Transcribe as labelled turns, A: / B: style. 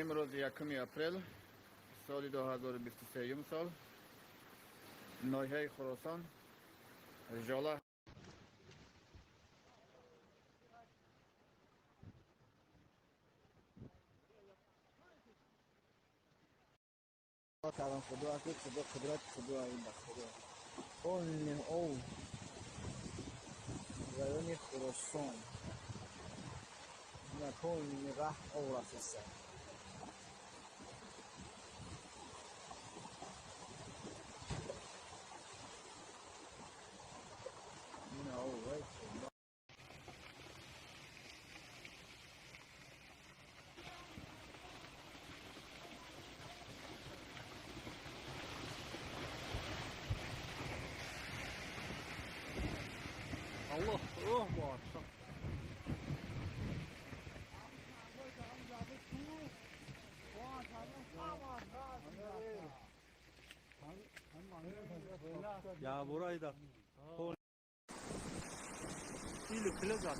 A: Имрӯз 1 апрел соли 2023 сол, ноҳияи Хуросон, Жола.
B: Кардам, худо аки, худо, қудрат худо, ин ба худо полный ов, райони Хуросон, ина полный раҳ ов рафтеста. Ина ов вай.
C: Allah oh bağışla. Ya burayı da ili kılacak.